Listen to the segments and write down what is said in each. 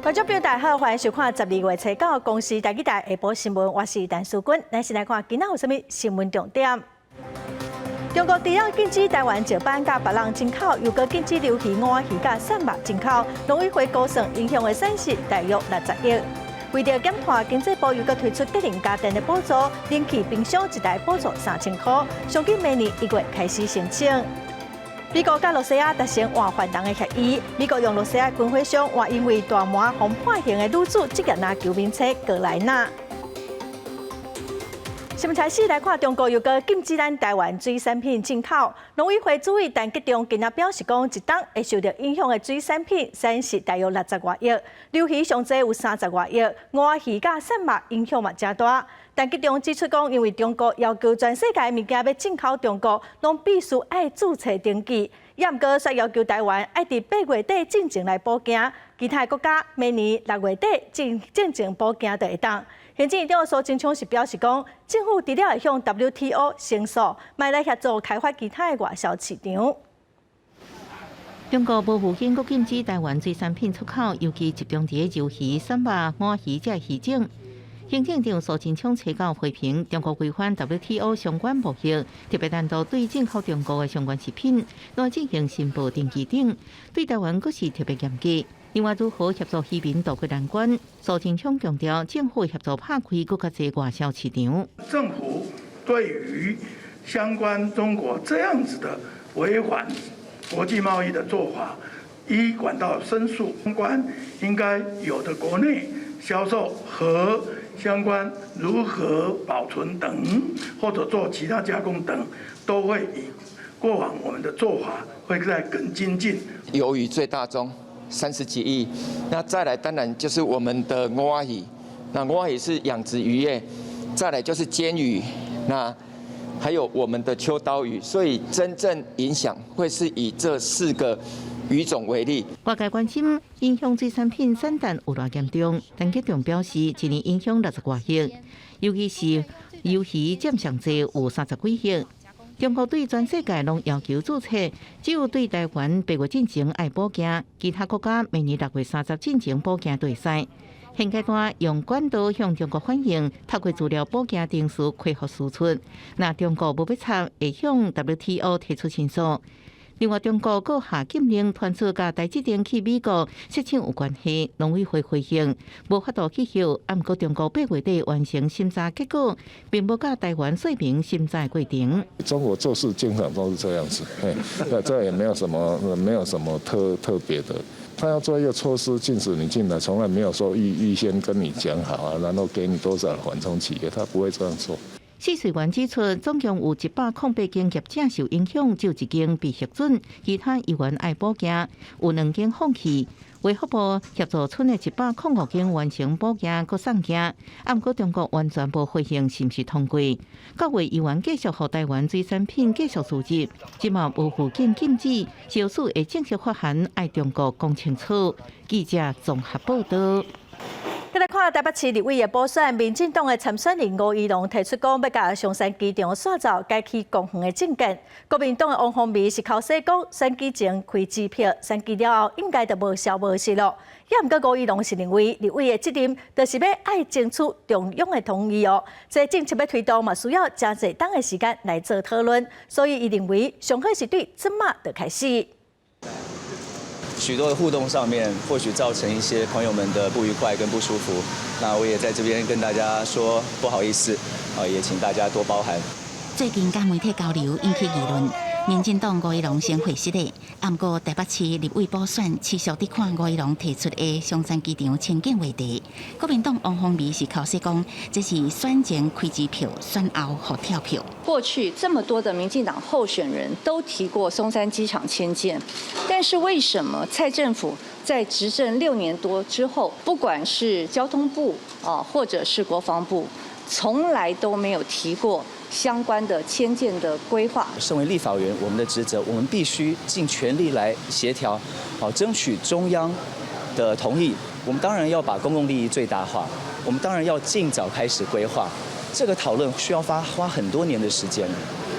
觀眾朋友大家好，歡迎收看12月初九公視台語台下晡新聞，我是陳淑君。咱先來看今仔有啥物新聞重點。中國除了禁止台灣石斑佮別人進口，又閣禁止鰇魚、午仔魚佮鱔肉進口，農委會估算影響的損失大約60億。為著減碳，經濟部又閣推出節能家電的補助，冷氣冰箱一台補助3000箍，上緊明年1月開始申請。美國佮羅西亞達成換犯人的協議，美國用羅西亞軍火商換因為大麻予判刑的女子職業籃球明星格萊納。新聞開始來看，中國又閣禁止咱台灣水產品進口。農委會主委陳吉仲今仔表示講，一冬會受著影響的水產品損失大約60外億，鰇魚上濟有30外億，午仔魚佮鱔肉影響嘛誠大。陳吉仲指出講，因為中國要求全世界物件欲進口中國，攏必須愛註冊登記，也毋過煞要求台灣愛佇8月底進前來補件，其他國家明年6月底進前補件就會當。行政院長蘇貞昌是表示講，政府除了會向 WTO 申訴，嘛來協助開發其他的外銷市場。中國無預警閣禁止台灣水產品出口，尤其集中佇鰇魚、鱔肉、午仔魚這魚種。行政長蘇貞昌初九批評中國違反 WTO 相關貿易，特別單獨對進口中國的相關食品來進行申報登記等，對台灣閣是特別嚴格。另外，如何協助漁民渡過難關？蘇貞昌強調，政府協助拍開閣較濟外銷市場。政府對於相關中國這樣子的違反國際貿易的做法，依管道申訴，相關應該有的國內銷售和相關如何保存等，或者做其他加工等，都會以過往我們的做法會再更精進。魷魚最大宗30幾億，那再來當然就是我們的午仔魚，那午仔魚是養殖漁業，再來就是鰹魚，那還有我們的秋刀魚，所以真正影響會是以這四個魚種為例。外界關心影響水產品產單有偌嚴重，陳吉仲表示，一年影響60外億，尤其是鰇魚佔上濟有30幾億。中國對全世界攏要求註冊，只有對台灣8月進前愛補件，其他國家明年6月30進前補件就會使。現階段用管道向中國反映，透過資料補件程序恢復輸出。若中國無欲插，會向 WTO 提出申訴。另外，中國閣下禁令傳出，佮台積電去美國設廠有關係。農委會回應，無法度去評，毋過中國8月底完成審查結果，並無佮台灣說明審查過程。中國做事經常都是這樣子，那這也沒有什麼，沒有什麼特別的。他要做一個措施禁止你進來，從來沒有說預先跟你講好啊，然後給你多少緩衝期，他不會這樣做。試水員指出，總共有108間業者受影響，只有一間被核准，其他猶原愛補件，有兩間放棄。衛福部協助賰的105間完成補件，閣送件，毋過中國完全無回應是毋是通過。九月猶原繼續予台灣水產品繼續輸入，這馬無附件禁止，少數會正式發函愛中國講清楚。記者綜合報道。再來看台北市立委的補選，民進黨的參選人吳怡農提出講，欲共松山機場徙走，改起公園的政見。國民黨的王鴻薇是剾洗講，選舉前開支票，選舉了後應該就無消無息囉。也毋過吳怡農是認為立委的責任，就是欲愛爭取中央的同意哦。這政策欲推動嘛，需要誠濟冬的時間來做討論，所以伊認為上好是對這馬就開始。許多的互動上面，或許造成一些朋友們的不愉快跟不舒服。那我也在這邊跟大家說不好意思，啊，也請大家多包涵。最近佮媒體交流引起議論，民進黨吳怡農先回實的，毋過台北市立委補選持續佇看吳怡農提出的松山機場遷建話題。國民黨王鴻薇是剾洗講，這是選前開支票，選後予跳票。過去這麼多的民進黨候選人都提過松山機場遷建，但是為什麼蔡政府在執政6年多之後，不管是交通部啊，或者是國防部，從來都沒有提過相關的遷建的規劃？身為立法委員，我們的職責，我們必須盡全力來協調，好爭取中央的同意。我們當然要把公共利益最大化，我們當然要盡早開始規劃。這個討論需要花很多年的時間。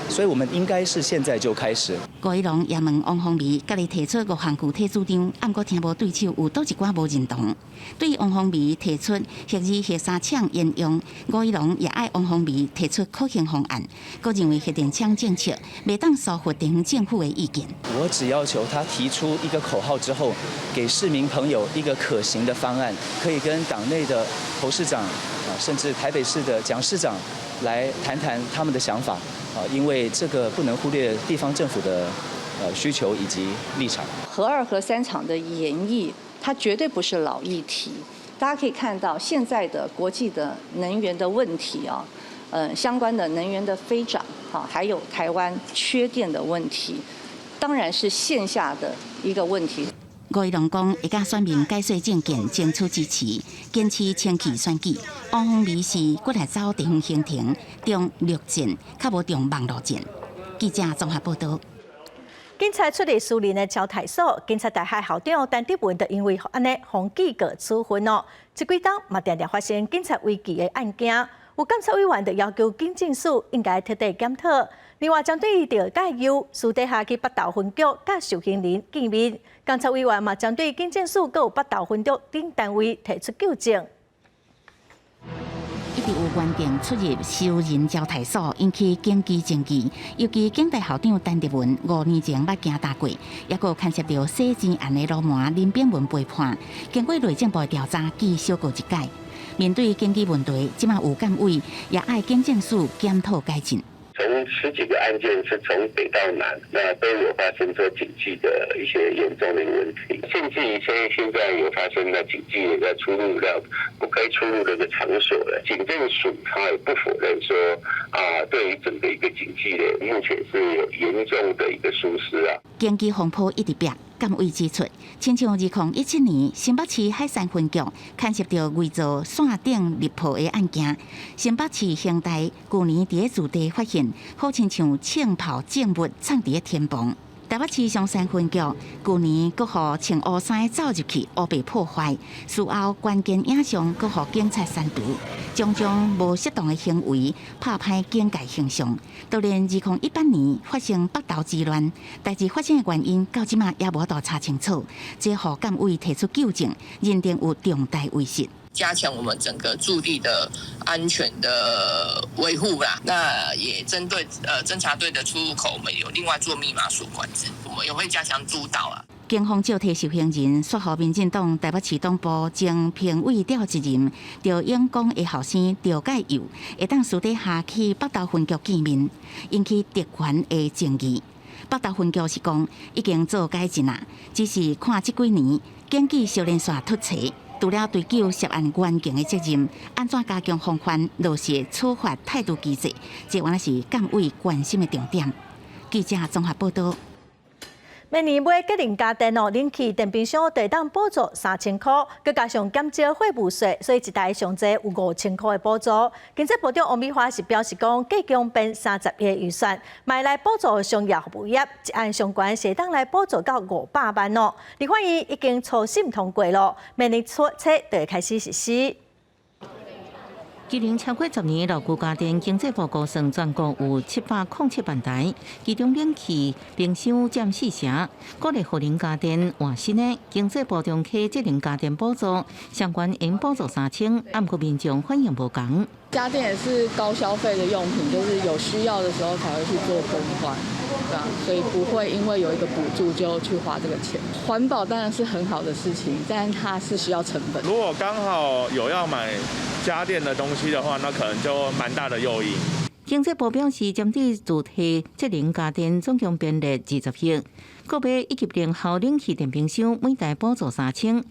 所以我們應該是現在就開始。吳怡農也問王鴻薇，家己提出五項具體主張，毋過聽無對手有佗一寡無認同。對王鴻薇提出核二、核三廠延用，吳怡農也愛王鴻薇提出可行方案，閣認為核電廠政策袂當疏忽地方政府的意見。我只要求他提出一個口號之後，給市民朋友一個可行的方案，可以跟黨內的侯市長啊，甚至台北市的蔣市長來談談他們的想法啊，因為這個不能忽略地方政府的需求以及立場。核二、核三廠的延役，它絕對不是老議題。大家可以看到現在的國際的能源的問題啊，相關的能源的飛漲，啊，還有台灣缺電的問題，當然是線下的一個問題。吳怡農講，會佮選民解說政見，爭取支持，堅持清氣選舉。王鴻薇是過來走地方行程，重陸戰，較無重網路戰。記者綜合報道。警察出入私人的招待所，警察大學校長陳德文就因為按呢予記過處分哦。這幾冬嘛，定定發生警察違紀的案件，有監察委員就要求警政署應該徹底檢討。另外，針對著介憂私底下去北投分局佮受刑人見面，監察委員嘛針對警政署閣有北投分局等單位提出糾正。一直有原定出入私人招待所，引起警紀爭議。尤其警大校長陳德文5年前捌行踏過，抑閣牽涉著洗錢案的流氓林秉文被判，經過內政部調查，記小過一屆。面對警紀問題，這馬有監委也愛警政署檢討改進。從十幾個案件是從北到南，那都有發生說警紀的一些嚴重的問題，甚至於現在有發生了警紀在出入了不該出入的一個場所了。警政署他也不否認說啊，對於整個一個警紀的目前是有嚴重的一個疏失啊。警紀風波一直變。監委指出，親像2017年新北市海山分局牽涉著偽造線頂立破的案件，新北市刑大舊年佇咧駐地發現，好親像槍炮證物藏佇咧天棚。台北市松山分局舊年閣予穿烏衫走入去，烏白破壞，事後關鍵影像閣予警察刪除，種種無適當的行為，拍歹警界形象。當然，2018年發生北投之亂，代誌發生的原因到這馬也無法度查清楚，這予監委提出糾正，認定有重大違失。加強我們整個駐地的安全的維護啦，那也針對偵查隊的出入口，我們有另外做密碼鎖管制，我們也會加強督導啊。警方借替受刑人，煞予民進黨台北市黨部前評委趙一任，著勇講的後生趙介佑，會當私底下去北投分局見面，引起特權的爭議。北投分局是講已經做改進啦，只是看這幾年警紀相連紲突齊。除了追究涉案員警的責任，按怎加強防範、落實處罰態度機制，這原來是監委關心的重點。記者綜合報道。每年買節能家電哦，冷氣、電冰箱就會當補助3000箍，閣加上減少貨物稅，所以一台上濟有5000箍的補助。經濟部長王美花是表示講，計共編30億預算，嘛來補助商業服務業，一案上懸會當來補助到500萬哦。立法院已經初審通過咯，明年初就會開始實施。今年超過10年老舊家電，經濟部估算全國有707萬台，其中冷氣、冰箱佔四成。鼓勵予能家電換新的，經濟部重啟節能家電補助，相關應補助3000，毋過民眾反應無仝。家電也是高消費的用品，就是有需要的時候才會去做更換，對啊，所以不會因為有一個補助就去花這個錢。環保當然是很好的事情，但它是需要成本。如果剛好有要買家電的東西的話，那可能就蠻大的誘因。經濟部表示，針對主題節能家電總共編列20億，閣買一級能效冷氣電冰箱每台補助3000。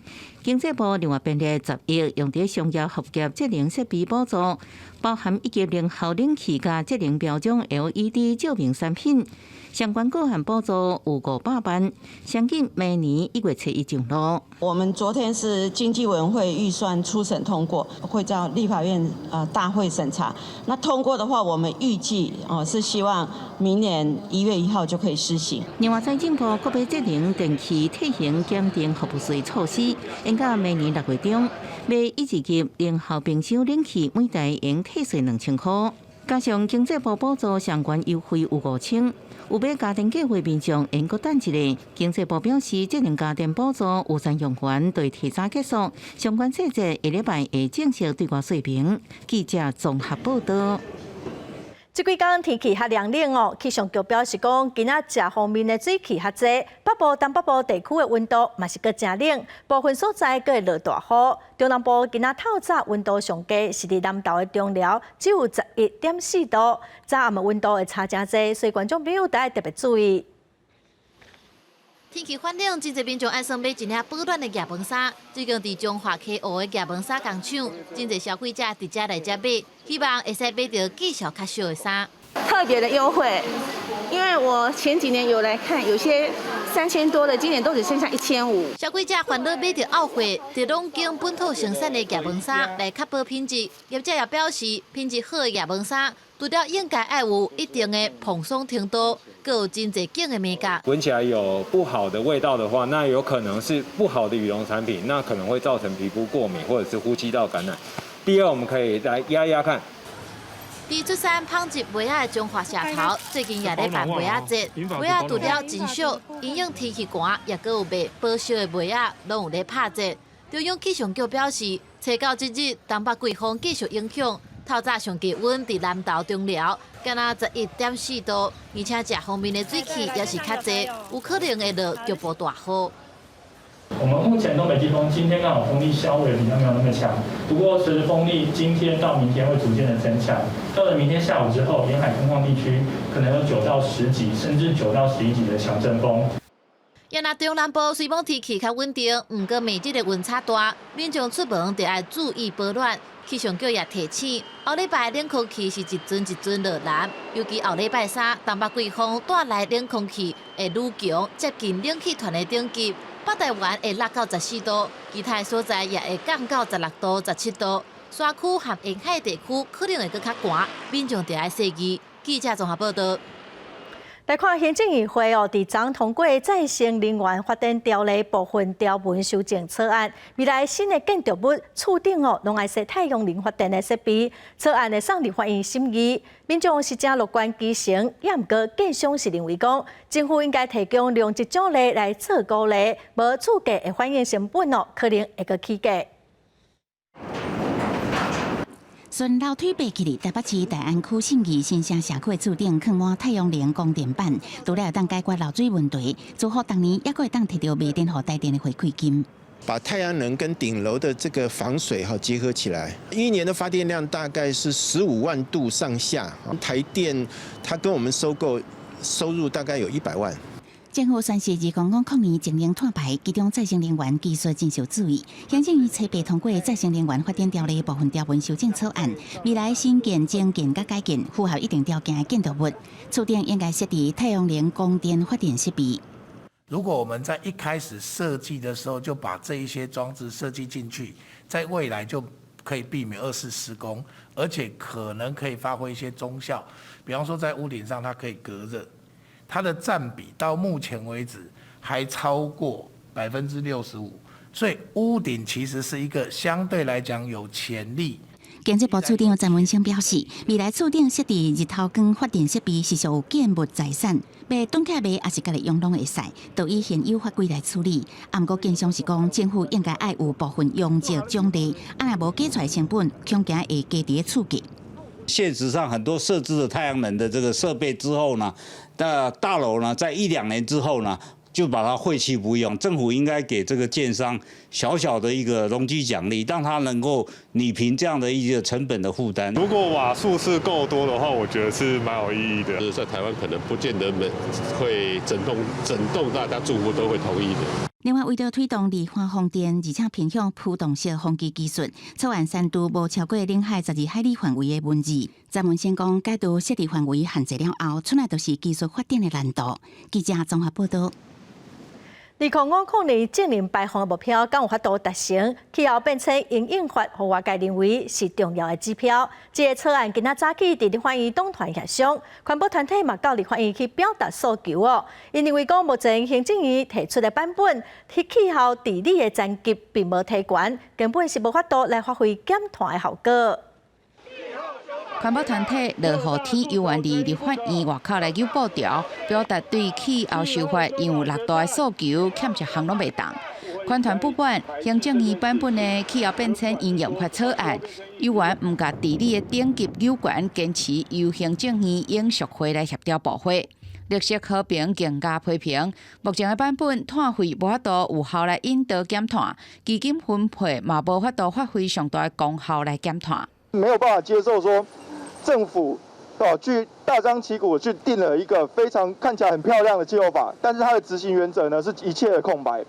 經濟部另外編列10億，用佇商業服業節能設備補助，包含一級能效冷氣佮節能標準 LED 照明產品。相關個案補助有500萬，相近明年1月7日上路。我們昨天是經濟委員會預算初審通過，會到立法院大會審查。那通過的話，我們預計哦是希望明年1月1號就可以施行。另外，財政部閣買節能電器退行檢定服務稅措施，應到明年6月中，買一二級能效冰箱冷氣每台應退稅2000箍。加上經濟部補助相關優惠有5000，有買家電計劃民眾會閣等一下。經濟部表示，節能家電補助有三用還對提早結束，相關細節下禮拜會正式對外說明。記者綜合報道。這幾工天氣較涼冷哦，氣象局表示講，今仔食方面的水汽較濟，北部、東北部地區的溫度嘛是閣誠冷，部分所在閣會落大雨。中南部今仔透早溫度上低是佇南投的中寮，只有11.4度，早暗的溫度會差誠濟，所以觀眾朋友得愛特別注意。天氣反冷，真濟民眾愛耍買一領保暖的夾毛衫。最近佇彰化溪湖的夾毛衫工廠，真濟消費者佇遮來遮買，希望會使買著價數較俗的衫。特別的優惠，因為我前幾年有來看，有些3000多的，今年都只剩下1500。消費者煩惱買著漚貨，就攏揀本土生產的夾毛衫來確保品質。業者也表示，品質好的夾毛衫，除了應該愛有一定的蓬鬆程度，閣有真濟種的眉角。聞起來有不好的味道的話，那有可能是不好的羽絨產品，那可能會造成皮膚過敏或者是呼吸道感染。第二，我們可以來壓壓看。佇出產紡織襪仔的彰化社頭，最近也咧辦襪仔節，襪仔除了真俗，因應天氣寒，也閣有賣保濕的襪仔，攏有咧拍折。中央氣象局表示，初九這日東北季風繼續影響，透早上低溫佇南投中寮，敢若11.4度，而且食方面的水汽也是較濟，有可能會落局部大雨。我們目前東北季風今天剛好風力稍微比較沒有那麼強，不過隨著風力今天到明天會逐漸的增強，到了明天下午之後，沿海空曠地區可能有9到10級甚至9到11級的強陣風。也若中南部雖罔天氣較穩定，毋過每日的溫差大，民眾出門就愛注意保暖。氣象局也提醒，後禮拜冷空氣是一陣一陣落南，尤其後禮拜三東北季風帶來冷空氣會愈強，接近冷氣團的等級。北台灣會落到14度，其他所在也會降到16度、17度。山區和沿海地區可能會閣較寒，民眾就愛細意。記者綜合報道。來看行政院會哦，佇昨通過再生能源發電條例部分條文修正草案，未來新的建築物厝頂哦，攏愛設太陽能發電的設備。草案會送立法院審議，民眾是誠樂觀其成，也毋過建商是認為講，政府應該提供量質獎勵來做鼓勵，無厝價的反應成本哦，可能會閣起價。順樓梯爬起來，台北市大安區信義新城社區的厝頂囥滿太陽能光電板，除了會當解決漏水問題，住戶逐年猶閣會當提著賣電予台電的回饋金。把太陽能跟頂樓的這個防水哈結合起來，一年的發電量大概是15萬度上下。台電它跟我們收購收入大概有100萬。政府宣示2000年淨零碳排，其中再生能源技術真受注意。行政院初八通過再生能源發展條例部分條文修正草案，未來新建、增建佮改建符合一定條件的建築物，厝頂應該設置太陽能光電發電設備。如果我們在一開始設計的時候就把這一些裝置設計進去，在未來就可以避免二次施工，而且可能可以發揮一些綜效，比方說在屋頂上它可以隔熱。它的佔比到目前為止還超過65%，所以屋頂其實是一個相對來講有潛力。經濟部次長詹文生表示，未來厝頂設置日頭光發電設備是屬於建物財產，賣轉起來賣抑是家己用攏會使，都以現有法規來處理。啊，毋過建商是講，政府應該愛有部分容積獎勵，啊若無加出來成本，恐驚會加佇咧厝價。現實上，很多設置了太陽能的這個設備之後呢，那大樓呢，在一兩年之後呢，就把它廢棄不用。政府應該給這個建商小小的一個容積獎勵，讓他能夠弭平這樣的一個成本的負擔。如果瓦數是夠多的話，我覺得是蠻有意義的。在台灣可能不見得每會整棟整棟大家住戶都會同意的。另外，為著推動離岸風電，而且偏向浮動式風機技術，草案刪除無超過領海12海里範圍的文字。詹文生講，解除設置範圍限制了後，出來就是技術發展的難度。記者綜合報道。2050年淨零排放的目標，敢有法度達成？氣候變遷因應法，予外界認為是重要的指標。這个草案今仔早起佇立法院黨團協商，環保團體嘛到立法院去表達訴求哦。𪜶認為講，目前行政院提出的版本，佇氣候治理的層級並無提懸，根本是無法度來發揮減碳的效果。環保團體落雨天猶原佇立法院外口來扭布條，表達對氣候修法因有六大訴求，欠一項攏袂當。環團不滿行政院版本的氣候變遷因應法草案，猶原毋共治理的等級有關，堅持由行政院永續會來協調部會。綠色和平更加批評，目前的版本碳費無法度有效來引導減碳，基金分配嘛無法度發揮上大的功效來減碳。沒有辦法接受說政府哦去大張旗鼓去定了一個非常看起來很漂亮的氣候法，但是它的執行原則呢是一切的空白。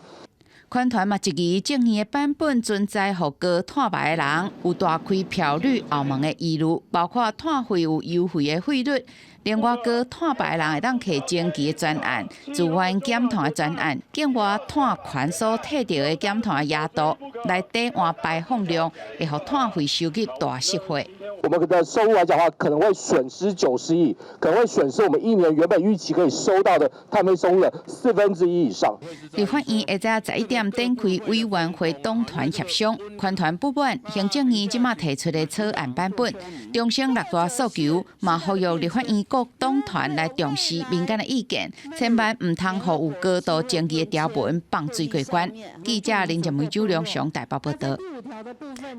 環團嘛質疑政院的版本存在予高碳排的人有大開漂綠後門的疑慮，包括碳費有優惠的費率，另外高碳排的人會當提前期的專案、自願減碳的專案，境外碳權所提著的減碳額度來抵換排放量，會予碳費收入大失血。我們的收入來講的話，可能會損失90億，可能會損失我們一年原本預期可以收到的碳費收入的1/4以上。立法院下晝11點展開委員會黨團協商，環團不滿行政院這馬提出的草案版本，重申六大訴求，嘛呼籲立法院各黨團來重視民間的意見，千萬毋通予有高度爭議的條文放水過關。記者林靜梅、周良雄台北報導。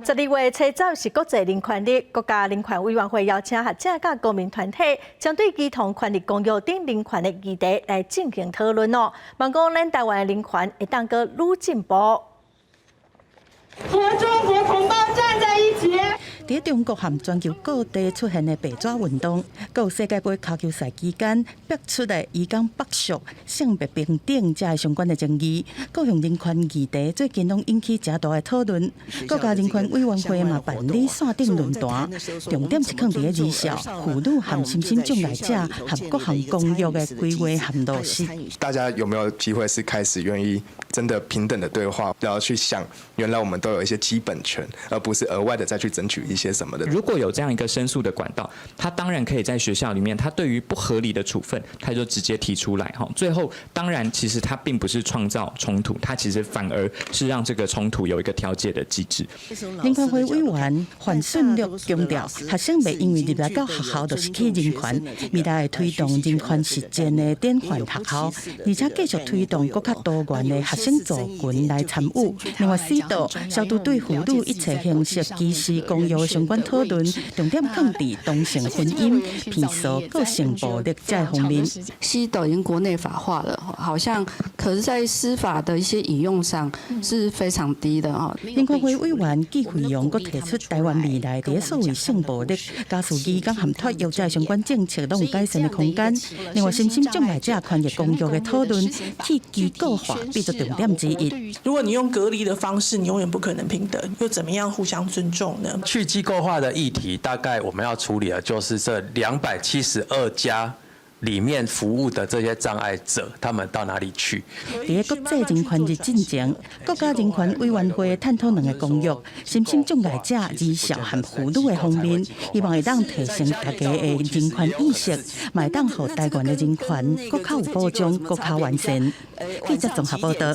12月初十是國際人權日，國家人權委員會邀請學者佮公民團體，針對兒童權利公約等人權的議題來進行討論哦。望講咱台灣的人權會當閣愈進步。和中國同胞站在一起。佇中國和全球各地出現的白紙運動，閣有世界盃跤球賽期間逼出的移工剝削、性別平等這相關的爭議，各項人權議題最近攏引起誠大的討論。國家人權委員會嘛辦理線頂論壇，重點是放佇咧兒少、婦女和身心障礙者和各項公約的規劃和落實。大家有沒有機會是開始願意真的平等的對話，然後去想，原來我們都有一些基本權，而不是額外的再去爭取一些什麼的。如果有這樣一個申訴的管道，他當然可以在學校裡面，他對於不合理的處分，他就直接提出來。哈，最後當然其實他並不是創造衝突，他其實反而是讓這個衝突有一個調解的機制。人權會委員范順樂強調，學生袂因為入來到學校就失去人權，未來會推動人權實踐的典範學校，而且繼續推動閣較多元的學生族群來參與。另外，四道消除對婦女一切形式歧視公約的相關討論，重點放佇同性婚姻、騙術、個性暴力這方面。西都已經國內法化了，好像可是在司法的一些引用上是非常低的哦。人權會委員紀惠容閣提出，台灣未來佇所謂性暴力、家事移工和托育這相關政策攏有改善的空間。另外，身心障礙者權益公約的討論，去機構化變做重點之一。如果你用隔離的方式，你永遠不可能平等，又怎麼樣互相尊重呢？去機構化的議題，大概我們要處理的就是這272家裡面服務的這些障礙者，他們到哪裡去？佇國際人權日進前，國家人權委員會探討兩个公約，身心障礙者、兒少和婦女的方面，希望會當提升大家的人權意識，嘛會當予台灣的人權閣較有保障、閣較完善。記者綜合報導。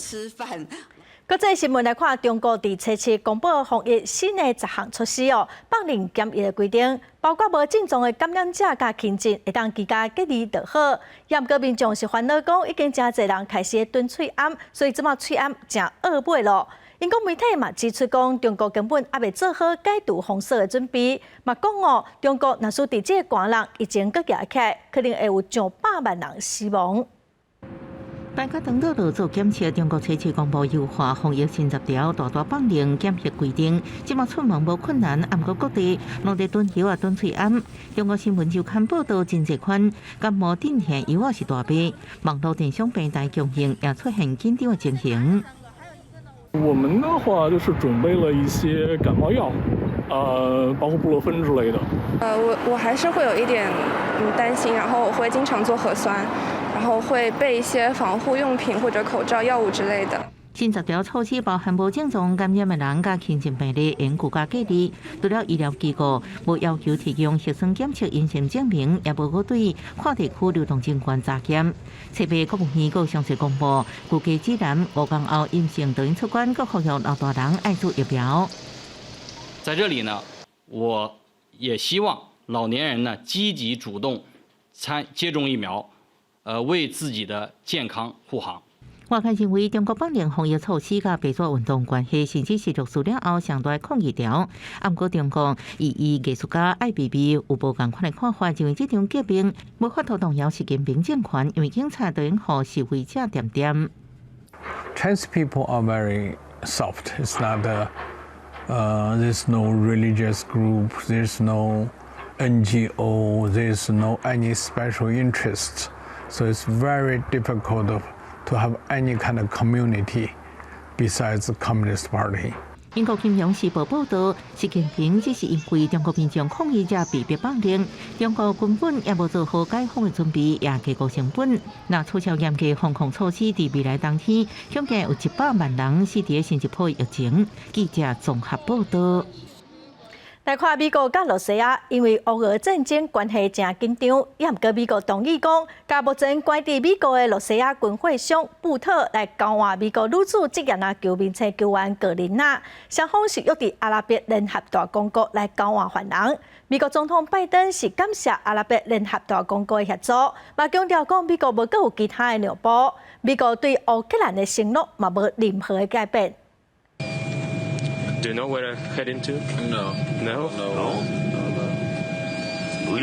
國際新聞來看，中國佇初七公布防疫新的10項措施哦，放寬檢疫的規定，包括無症狀的感染者佮親戚會當居家隔離就好。毋過民眾是煩惱講，已經誠濟人開始囤喙罨，所以這馬喙罨誠惡買咯。英國媒體嘛指出講，中國根本猶未做好解除封鎖的準備，嘛講哦，中國若是佇這個寒人疫情閣嚴起來，可能會有上百萬人死亡。大家登到落做檢測，中國初七公布優化防疫新十條，大大放寬檢疫規定，這馬出門無困難，毋過各地攏佇囤藥啊、囤喙罨。中國新聞週刊報導，真濟款感冒鎮痛藥仔是大賣，網路電商平台供應也出現緊張的情形。我們的話就是準備了一些感冒藥，包括布洛芬之類的。我還是會有一點擔心，然後我會經常做核酸。然後會備一些防護用品或者口罩、藥物之類的。新十條措施包含無症狀感染的人佮輕症病例，應居家隔離。除了醫療機構無要求提供核酸檢測陰性證明，也無閣對跨地區流動人員查檢。七八國務院閣詳細公布，居家指南5天後陰性就能出關，閣呼籲老大人愛注疫苗。在這裡呢，我也希望老年人呢積極主動參接種疫苗，為自己的健康護航。外界認為中國北京防疫措施佮白紙運動關係，甚至是六四了後上大抗議潮。毋過中國異議藝術家艾未未有無仝款的看法，認為這場革命無法度動搖習近平政權，因為警察都用予示威者恬恬。 Chinese people are very soft. It's not there's no religious group, there's no NGO, there's no any special interests. So it's very difficult to have any kind of community besides the Communist Party. 英國金融時報報導，習近平只是因為中國民眾抗議者被迫放任，中國根本也無做好解封的準備，也提高成本。若取消嚴格防控措施，佇未來冬天，恐驚有100萬人死佇新一波疫情。記者綜合報導。來看美國佮羅西亞，因為烏俄戰爭關係誠緊張，也毋過美國同意講，共目前關佇美國的羅西亞軍火商布特來交換美國女子職業籃球明星球員格林娜，雙方是約佇阿拉伯聯合大公國來交換犯人。美國總統拜登是感謝阿拉伯聯合大公國的協助，嘛強調講美國無閣有其他的讓步，美國對烏克蘭的承諾嘛無任何的改變。 Do you know where I'm heading to? No. No? No. No. No.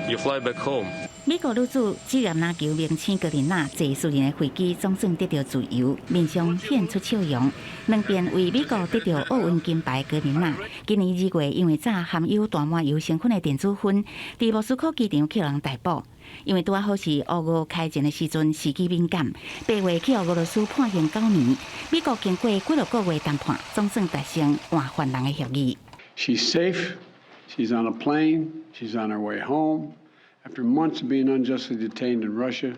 You fly back home. 美國女子職業籃球明星格林娜坐私人的飛機，總算得著自由，面上現出笑容。兩遍為美國得著奧運金牌格林娜，今年2月因為詐含有大麻油成分的電子煙，佇莫斯科機場予人逮捕。因為拄仔好是烏俄開戰的時陣，時機敏感，8月去予俄羅斯判刑9年。美國經過幾落個月談判，總算達成換犯人的協議。 She's safe. She's on a plane. She's on her way home. After months of being unjustly detained in Russia,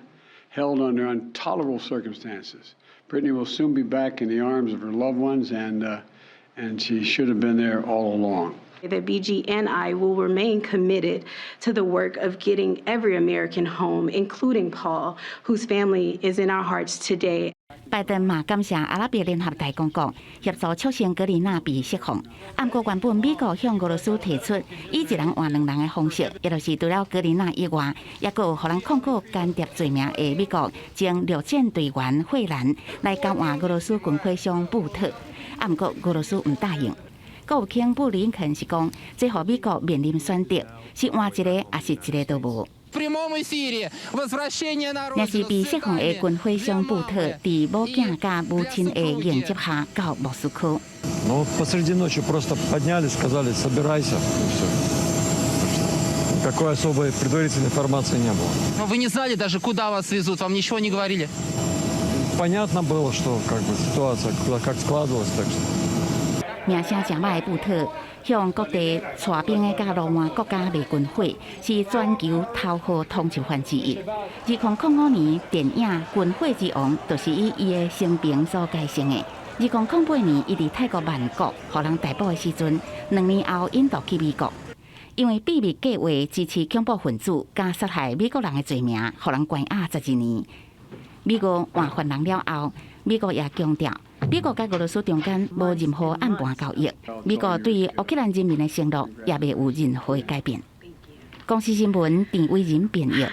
held under intolerable circumstances, Brittney will soon be back in the arms of her loved ones, and she should have been there all along. That BG and I will remain committed to the work of getting every American home, including Paul, whose family is in our hearts today. 拜登嘛感謝阿拉伯聯合大公國協助促成格林娜被釋放。毋過原本美國向俄羅斯提出以一人換兩人的方式，也就是除了格林娜以外，抑閣有予人控告間諜罪名的美國前陸戰隊員惠蘭來交換俄羅斯軍火商布特。毋過俄羅斯毋答應。國務卿布林肯是講，這予美國面臨選擇，是換一个，抑是一个都無。若是被釋放的軍火商布特，佇某囝佮母親的迎接下到莫斯科。 Ну, посреди ночи просто подняли, сказали, собирайся, и все. Никакой особой предварительной информации не было. Но вы не знали даже, куда вас везут, вам ничего не говорили? Понятно было, что как бы ситуация куда как складывалась, так что. 名聲誠歹的布特向各地帶兵的佮羅馬國家賣軍火，是全球頭號通緝犯之一。2005年電影《軍火之王》就是以伊的生平所改成的。2008年，伊佇泰國曼谷予人逮捕的時陣，2年後引渡去美國，因為秘密計劃支持恐怖分子佮殺害美國人的罪名，予人關押12年。美國換犯人了後，美國也強調，美國佮俄羅斯中間無任何暗盤交易，美國對烏克蘭人民的承諾也袂有任何改變。公視新聞鄭偉仁編譯。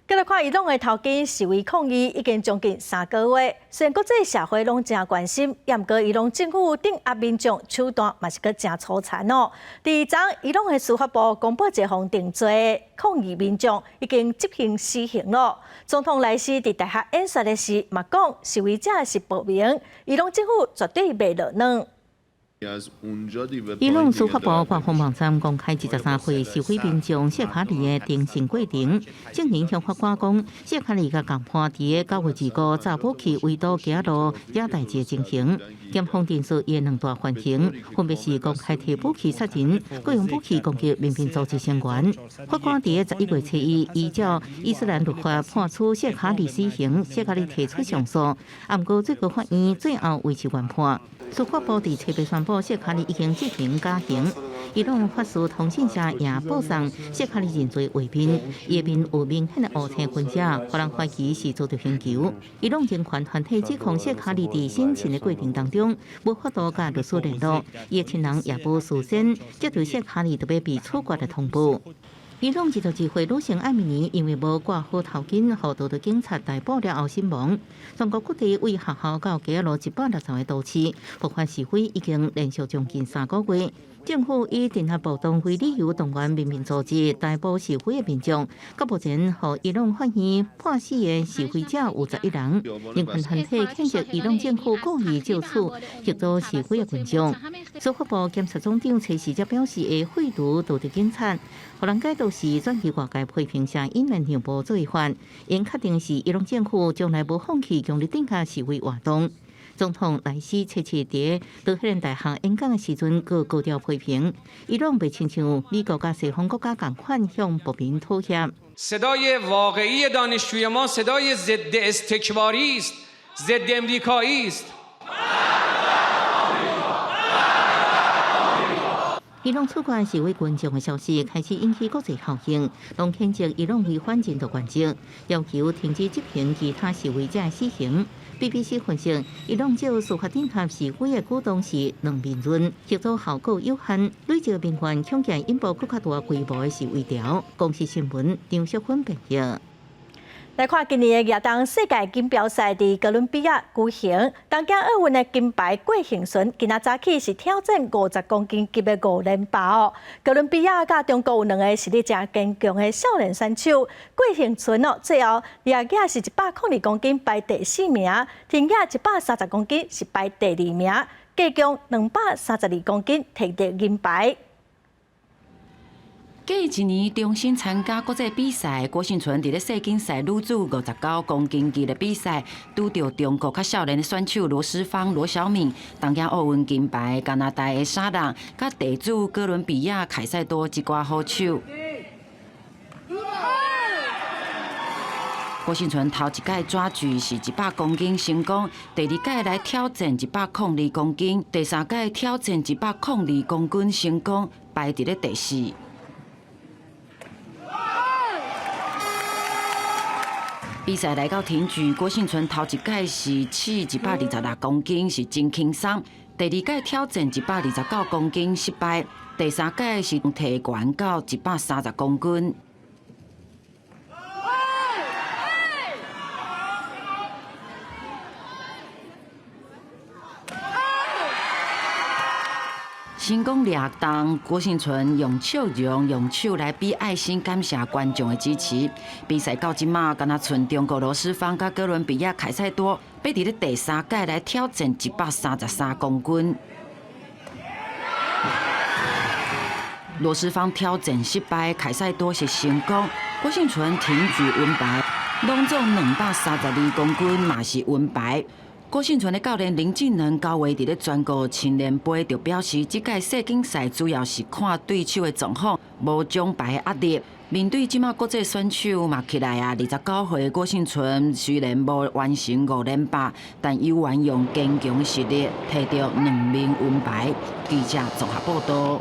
繼續看伊朗的頭巾示威抗議已經將近3個月，雖然國際社會攏誠關心，也毋過伊朗政府鎮壓民眾手段嘛是閣誠粗殘哦。佇昨伊朗的司法部公布一項定罪，抗議民眾已經執行死刑囉。總統萊希佇大學演說的時嘛講，示威者是暴民，伊朗政府絕對袂落軟。伊朗司法部官方網站公開23歲示威民眾謝卡里的庭審過程，證人向法官講，謝卡里共共判佇9月25查武器圍堵街路惹代誌的情形。檢方定訴伊兩大犯行，分別是公開提武器殺人，閣用武器攻擊民兵組織成員。法官佇11月初一依照伊斯蘭律法判處謝卡里死刑，謝卡里提出上訴，毋過最高法院最後維持原判。司法部佇冊八宣布，謝卡里已經執行絞刑。伊朗法事通訊社也報送謝卡里認罪畫面，伊的面有明顯的烏青痕跡，予人懷疑是遭著刑求。伊朗人權團體指控謝卡里佇審訊的過程當中，無法度佮律師聯絡，伊的親人也無事先接到謝卡里著欲被處決的通報。伊朗22歲女性艾米尼因為無掛好頭巾，予道德警察逮捕了後身亡。全國各地為學校到街仔路160個都市，爆發示威已經連續將近3個月。政府以鎮壓暴動為理由，動員民兵組織逮捕示威的民眾。到目前，予伊朗法院判死的示威者有11人。人權團體譴責伊朗政府故意借此嚇阻示威的群眾。司法部檢察總長測試則表示，會廢除道德警察，予人解讀是轉移外界批評聲引來讓步做法，𪜶確定是伊朗政府將來無放棄強力鎮壓示威活動。總統萊希七七佇德黑蘭大學演講的時陣，閣高調批評伊朗袂親像美國佮西方國家仝款向暴民妥協。 صدای واقعی دانشجوی ما صدای ضد استکباری است ضد امریکایی است。伊朗處決示威群眾的消息開始引起國際效應，攏譴責伊朗違反人道原則，要求停止執行其他示威者的死刑。BBC 分析，伊朗借司法鎮壓示威的舉動是兩面論，協助效果有限，累積民怨，恐驚引爆閣較大規模的示威潮。公視新聞張淑芬編譯。來看今年的舉重世界錦標賽佇哥倫比亞舉行，東京奧運的金牌郭婞淳今仔早起是挑戰50公斤級的五連霸哦。哥倫比亞佮中國有兩个實力誠堅強的少年選手，郭婞淳哦，最後掠舉是102公斤排第四名，挺舉130公斤是排第二名，計共232公斤摕著銀牌。過一年重新參加國際比賽，郭婞淳佇咧世錦賽女子59公斤級的比賽，拄著中國較少年的選手羅詩芳、羅小敏，東京奧運金牌加拿大的沙朗，佮地主哥倫比亞凱塞多一寡好手。郭婞淳頭一擺抓舉是100公斤成功，第二擺來挑戰102公斤，第三擺挑戰102公斤成功，排佇咧第四。比賽來到挺舉，郭婞淳頭一擺是試126公斤，是真輕鬆。第二擺挑戰129公斤失敗，第三擺是提懸到130公斤。成功掠重，郭婞淳用笑容、用手來比愛心，感謝觀眾的支持。比賽到這馬，敢若賰中國羅詩芳佮哥倫比亞凱塞多，欲佇咧第三擺來挑戰133公斤。羅詩芳挑戰失敗，凱塞多是成功。郭婞淳挺舉銀牌，攏總232公斤嘛是銀牌。郭婞淳的教練林進能九月佇咧全國青年盃就表示，這屆世錦賽主要是看對手的狀況，無獎牌壓力。面對這馬國際選手嘛起來啊，29歲郭婞淳雖然無完成五連霸，但猶原用堅強的實力摕著兩面銀牌。記者綜合報道。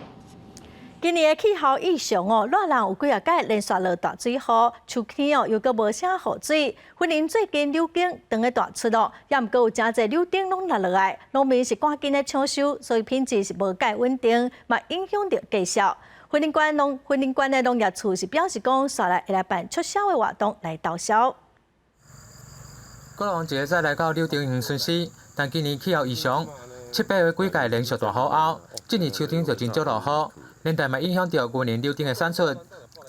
今年的氣候異常哦，熱人有幾仔擺連續落大水雨，秋天哦又閣無啥雨水。雲林最近柳丁當咧大出哦，也毋過有誠濟柳丁攏落落來，農民是趕緊咧搶收，所以品質是無蓋穩定，嘛影響著價數。雲林縣的農業處是表示講，紲來會來辦促銷的活動來導銷。果農一个早來到柳丁園巡視，但今年氣候異常，七八月幾擺連續大雨後，這年秋天就真少落雨。連帶嘛影響著雲林柳丁的產出。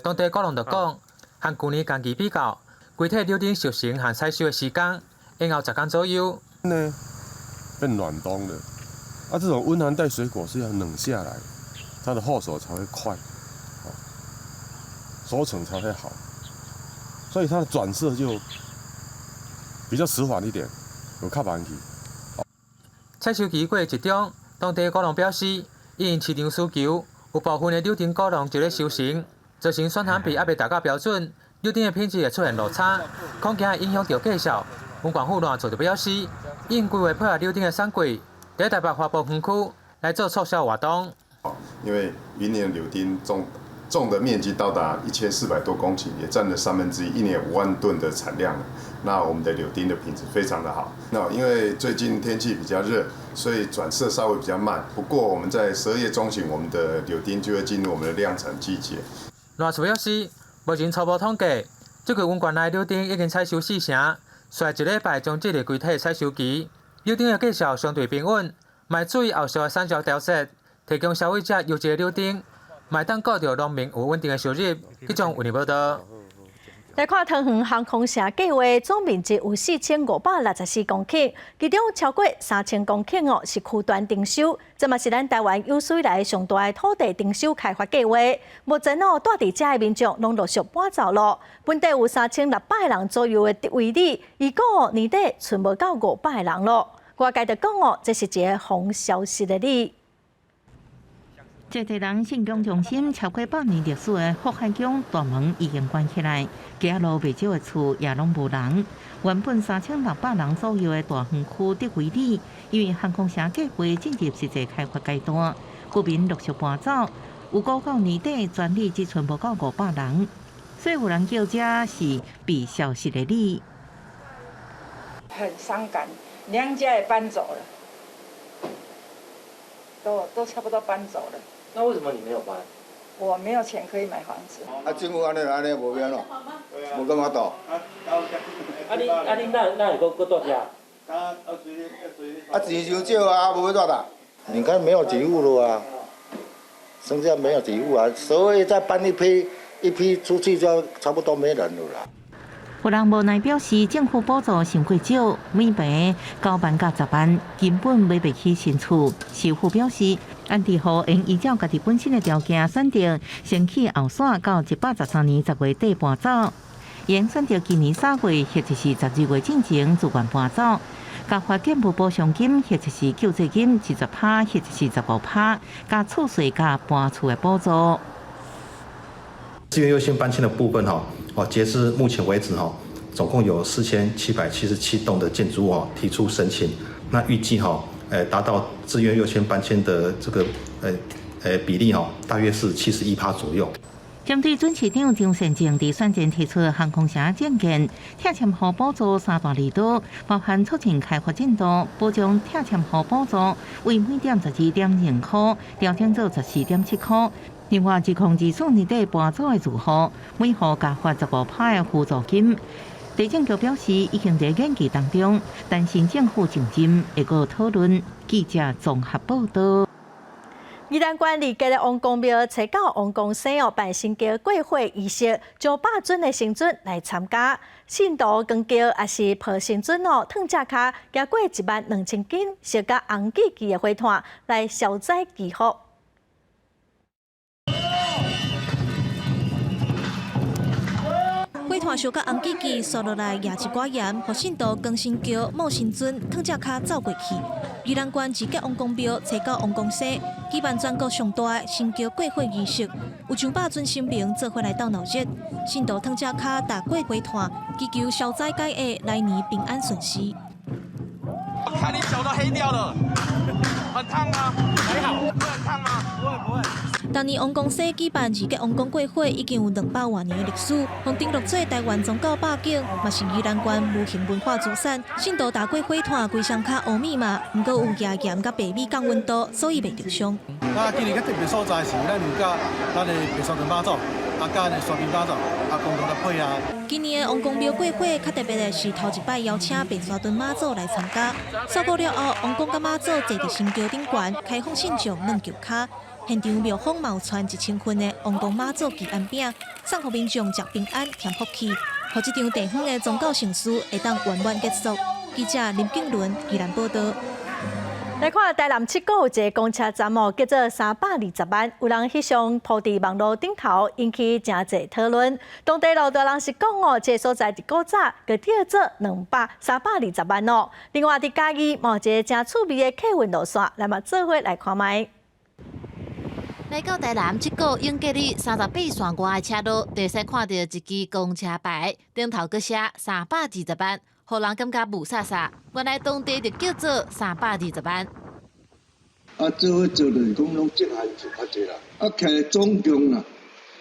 當地果農就講，和舊年同期比較，規體柳丁熟成和採收的時間延後10天左右。呢，變暖冬了，啊，這種溫寒帶水果是要冷下來，它的後熟才會快，熟成才會好，所以它的轉色就比較遲緩一點，有較慢去。採收期過集中，當地果農表示，因市場需求。有部分的柳丁果農就咧收成，造成酸含比猶未達到標準，柳丁的品質會出現落差，恐驚會影響著價數。文管府農業處就表示，已經規劃配合柳丁的產季，佇台北華博園區來做促銷活動。因為雲林柳丁種的面積到達1400多公頃，也佔了1/3，一年5萬噸的產量。那我們的柳丁的品質非常的好。那因為最近天氣比較熱，所以轉色稍微比較慢。不過我們在12月中旬，我們的柳丁就會進入我們的量產季節。賴處表示，目前初步統計，這個溫泉內柳丁已經採收四成，紲一禮拜將進入規體採收期。柳丁的價數相對平穩，嘛注意後續的產銷調節，提供消費者優質的柳丁，嘛當顧著農民有穩定的收入。記者為你報道。來看桃園航空城計劃總面積有4564公頃，其中超過3000公頃哦是區段徵收，這嘛是咱台灣有史以來上大的土地徵收開發計劃。目前哦，蹛佇遮的民眾攏陸續搬走咯。本地有3600個人左右的得位里，預估年底賰無夠500個人咯。外界就講哦，這是一个予消失的里。在地人信仰中心超過百年歷史的福海宮大門已經關起來，街仔路袂少的厝也攏無人。原本3600人左右的大園區得位里，因為航空城計劃進入實際開發階段，居民陸續搬走，有估到年底全里只賰無夠500人，所以有人叫這是被消失的里。很傷感，娘家也搬走了，都差不多搬走了。那為什麼你沒有搬？我沒有錢可以買房子。啊，政府按呢按呢無變咯，無感覺到。啊你哪會閣蹛遮？啊，錢傷少啊，無欲蹛啦。你看沒有幾戶了啊，剩下沒有幾戶啊，所以再搬一批一批出去就差不多沒人了啦。有人無奈表示，政府補助傷過少，每坪9萬到10萬，根本買袂起新厝。市府表示，安置戶應依照家己本身的條件選擇，先去後徙到113年10月底搬走，會選擇今年3月或者是12月進前自願搬走，加發建物補償金或者是救濟金20趴或者是15趴，加厝稅佮搬厝的補助。自願優先搬遷的部分，哈，哦，截至目前為止，哈，總共有4777棟的建築物哦提出申請，那預計哈，達到自願優先搬遷的這個，比例哦，大約是71趴左右。針對準市長張善政佇選前提出航空城政見，拆遷戶補助三大利多，包含促進開發進度、保障拆遷戶補助，為每點12.2塊調整做14.7塊。另外，2024年底搬走的住戶，每戶加發15趴的輔助金。地政局表示，已經在研究當中，但新政府上任會閣討論。記者綜合報道。宜蘭縣里格的王公廟，揣九王公生哦辦神轎過火儀式，上百尊的神尊來參加。信徒扛轎抑是抱神尊哦，褪隻跤行過1萬2千斤，燒甲紅記記的火炭來消災祈福。火炭燒甲紅記記，紲落來攑一寡鹽，予信徒扛神轎、摸神尊，褪隻跤走過去。宜蘭縣二結王公廟揣九王公生舉辦全國上大的神轎過火儀式，有上百尊神明做伙來鬥鬧熱，信徒褪隻跤踏過火炭，祈求消災解厄，來年平安順遂。我看你手都黑掉了，很燙嗎？還好，會很燙嗎？不會不會。逐年王公生舉辦二結王公過火已經有200外年的歷史，予登錄做臺灣宗教百景，嘛是宜蘭縣無形文化資產。信徒踏過火炭，規身跤烏密嘛，毋過有加鹽佮白米降溫度，所以袂著傷。那今年較特別所在是，咱有佮咱的白沙屯媽祖，啊，佮咱的沙坪媽祖，啊，共同來配合。今年的王公廟過火較特別的是，頭一擺邀請白沙屯媽祖來參加。掃過了後，王公佮媽祖坐佇神轎頂懸，開放信眾軟轎跤。現場廟方嘛有傳1000份的王公媽祖祈安餅，送予民眾食平安添福氣，予這場地方的宗教盛事會當圓滿結束。記者林景倫宜蘭報道。來看台南七股有一个公車站哦，叫做320萬，有人翕相鋪佇網路頂頭，引起誠濟討論。當地老大人是講哦，這个所在佇古早就叫做兩百三百二十萬哦。另外，佇嘉義嘛有一个誠趣味的客運路線，來嘛做伙來看覓。來到台南七股永吉里38線外的車路，就會使看著一支公車牌，頂頭閣寫三百二十萬，予人感覺霧煞煞。原來當地就叫做三百二十萬。啊，做伙做就是講攏種番薯較濟啦。啊，徛總共啦，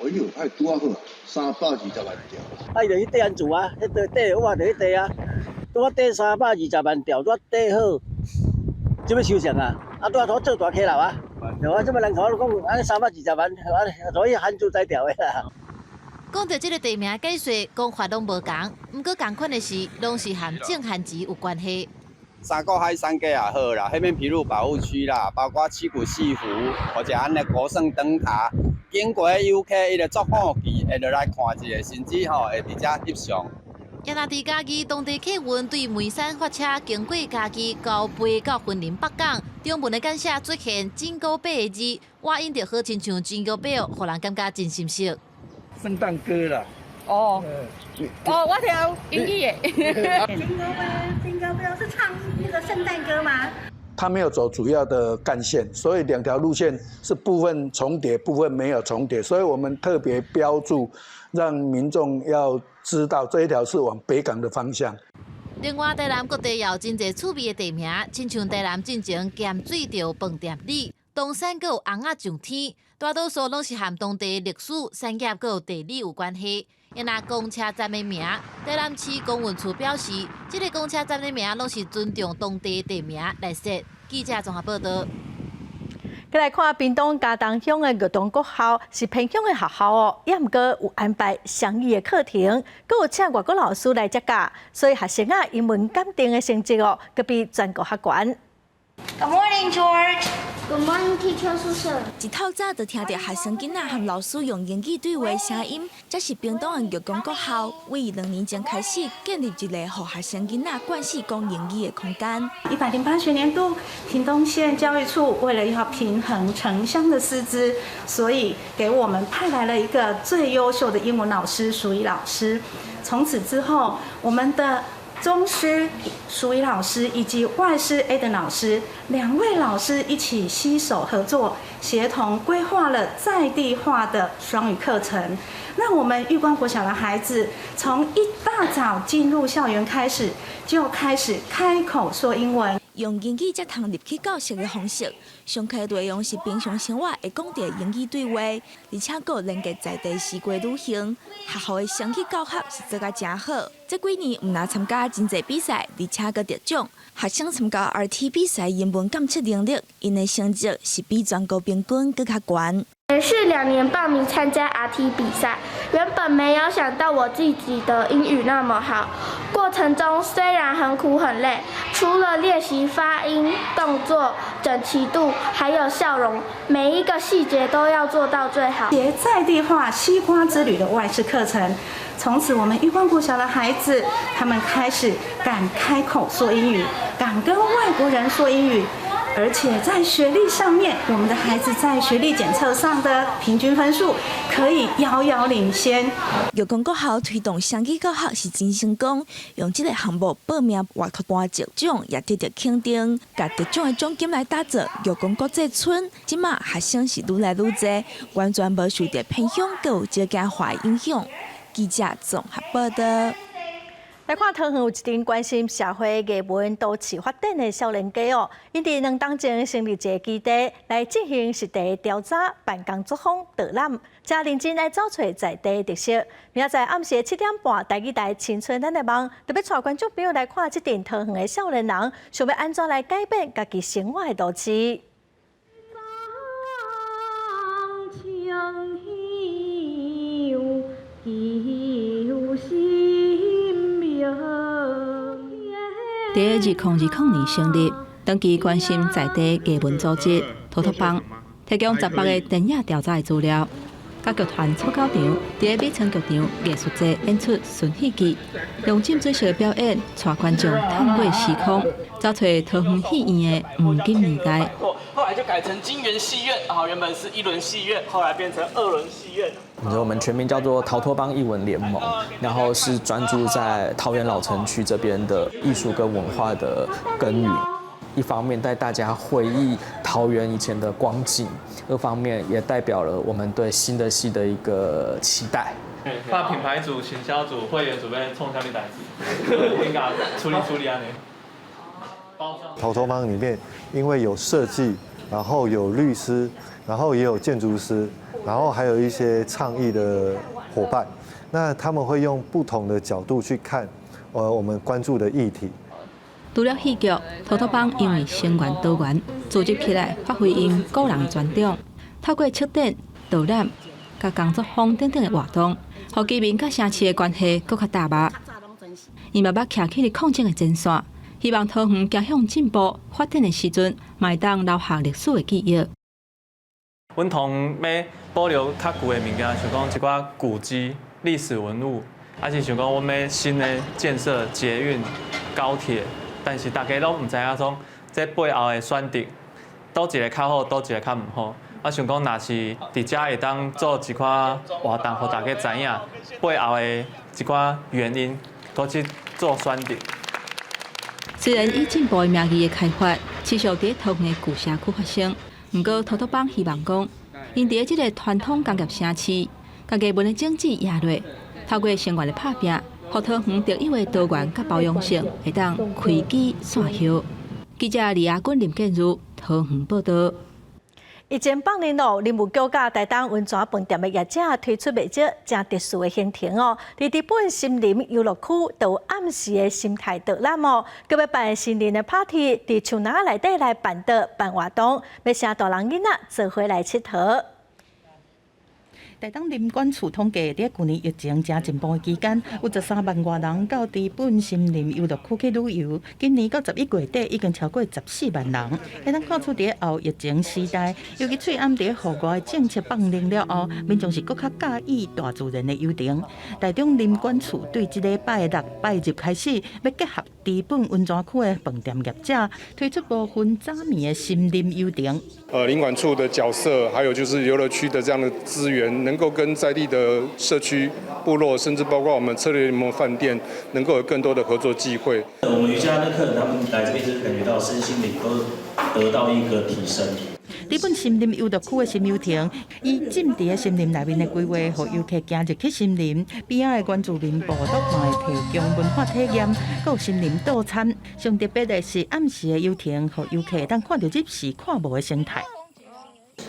哎喲，還拄仔好，320萬條。啊，伊就去綴番薯啊，彼塊綴我就去綴啊，拄仔綴320萬條，拄仔綴好，這欲收成啊！啊，拄仔做大溪樓啊，對啊，這麼人口講，按呢320萬，啊，所以番薯才條的啦。講著這个地名解說，講法攏無仝，毋過仝款的是，攏是和種番薯有關係。三股海山景也好啦，彼邊皮鷺保護區啦，包括七股四湖，或者按呢國聖燈塔，經過遊客伊就足好奇，會落來看一下，甚至吼會佇遮翕相。也若佇嘉義當地客運對梅山發車，經過嘉義高背到雲林北港，中文的簡寫出現 Jingle Bell 的字，倚音著好親像 Jingle Bell，予人感覺真親切。聖誕歌啦。哦，哦，我聽英語的。 Jingle Bell，Jingle Bell 是唱那個聖誕歌嗎？它沒有走主要的幹線，所以兩條路線是部分重疊，部分沒有重疊，所以我們特別標註，讓民眾要知道這一條是往北港的方向。另外，台南各地也有真濟趣味的地名，親像台南進前鹹水著飯店里，東山閣有尪仔上天，大多數攏是和當地歷史、產業閣有地理有關係。若公車站的名，台南市公運處表示，這个公車站的名攏是尊重當地地名來設。記者綜合報導。閣來看屏東佳冬鄉的玉東國校是偏鄉的學校哦，也毋過有安排雙語的課程，閣有請外國老師來遮教，所以學生啊英文檢定的成績哦，閣比全國較懸。 Good morning, George. Good morning, teacher Susan. 一透早就聽著學生囡仔和老師用英語對話聲音，這是屏東的玉岡國校，為2年前開始建立一个予學生囡仔慣勢講英語的空間。108學年度，屏東縣教育處為了要平衡城鄉的師資，所以給我們派來了一個最優秀的英文老師，淑儀老師。從此之後，我們的中師淑儀老師以及外師 Eden 老師兩位老師一起攜手合作，協同規劃了在地化的雙語課程。讓我們玉光國小的孩子從一大早進入校園開始，就開始開口說英文。用英語才通入去教室的方式，上課內容是平常生活會講著英語對話，而且閣有連結在地四季旅行。學校的雙語教學是做甲誠好，這幾年毋但參加真濟比賽，而且閣得獎。學生參加 RT 比賽英文檢測能力，𪜶的成績是比全國平均閣較懸。連續2年報名參加 RT 比賽，原本沒有想到我自己的英語那麼好。過程中雖然很苦很累，除了練習發音、動作、整齊度，還有笑容，每一個細節都要做到最好。在地化西瓜之旅的外事課程，從此我們玉光國小的孩子，他們開始敢開口說英語，敢跟外國人說英語。而且在學歷上面，我們的孩子在學歷檢測上的平均分數可以遙遙領先。玉岡國校推動雙語教學是真成功，用這个項目報名活脫班得獎，也得著肯定。共得獎的獎金來打造玉岡國際村，這馬學生是愈來愈濟，完全無受著偏鄉閣有少子化影響。記者綜合報導。來看桃園有一陣關心社會藝文都市發展的少年家哦，𪜶佇2冬前成立一个基地來進行實地調查、辦工作坊、導覽，誠認真來找揣在地特色。明仔載暗時7點半，台語台青春咱的夢，特別帶觀眾朋友來看這陣桃園的少年人，想欲按怎來改變家己生活的都市。佇2020年成立，長期關心在地藝文組織逃脫幫，提供18個田野調查的資料。佮劇團草狗場佇美村劇場藝術節演出巡戲劇，用浸水式的表演，帶觀眾穿過時空，找揣桃園戲院的黃金年代。後來就改成金源戲院，啊，原本是一輪戲院，後來變成二輪戲院。我們全名叫做逃脫幫藝文聯盟，然後是專注在桃園老城區這邊的藝術跟文化的耕耘。一方面帶大家回憶桃園以前的光景，二方面也代表了我們對新的戲的一個期待。怕品牌組、行銷組、會員組欲創啥物代誌，應該處理處理按呢。逃脫幫裡面，因為有設計、然後有律師，然後也有建築師，然後還有一些倡議的夥伴。那他們會用不同的角度去看，我們關注的議題。除了戲劇，逃脫幫因為成員多元，組織起來發揮𪜶個人的專長，透過策展、導覽、佮工作坊等等的活動，予居民佮城市的關係閣較踏實。𪜶嘛捌徛起佇抗爭的前線，希望桃園走向進步發展的時陣，嘛會當留下歷史的記憶。阮通欲保留較舊的物件，像講一寡古蹟、歷史文物，抑是像講阮欲新的建設捷運、高鐵，但是大家攏毋知影講這背後的選擇，佗一个較好，佗一个較毋好。我想講，若是佇遮會當做一寡活動，予大家知影背後的一寡原因，閣去做選擇。雖然以進步的名義的開發，持續佇桃園的舊社區發生，毋過逃脫幫希望講，𪜶佇這个傳統工業城市，共藝文的種子掖落，透過成員的拍拚，予桃園特有的多元佮包容性會當開枝散葉。記者李亞君、林建如桃園報導。以前放年咯，林務局佮台東溫泉飯店的業者推出袂少誠特殊的行程哦。佇知本森林遊樂區都有暗時的生態導覽哦，閣欲辦森林的 party，佇樹林內底來辦桌辦活動，欲請大人囡仔做伙來𨑨迌。台東林管處統計，佇舊年疫情誠進步的期間，有13萬外人到知本森林遊樂區去旅遊。今年到11月底，已經超過14萬人。會當看出，佇後疫情時代，尤其喙罨佇戶外政策放寬了後，民眾是閣較佮意大自然的遊程。台中林管處對這禮拜六、拜日開始，欲結合知本溫泉區的飯店業者，推出無分早暝的森林遊程。林管處的角色，還有就是遊樂區的這樣的資源，能夠跟在地的社區、部落，甚至包括我們策略聯盟飯店，能夠有更多的合作機會。我們瑜伽的客人，他們來這邊就是感覺到身心靈都得到一個提升。知本森林遊樂區的森遊程，以浸佇森林內面的規劃，予遊客行入去森林，邊仔的原住民部落嘛會提供文化體驗，閣有森林套餐。上特別的是暗時的遊程，予遊客會當看著日時看無的生態。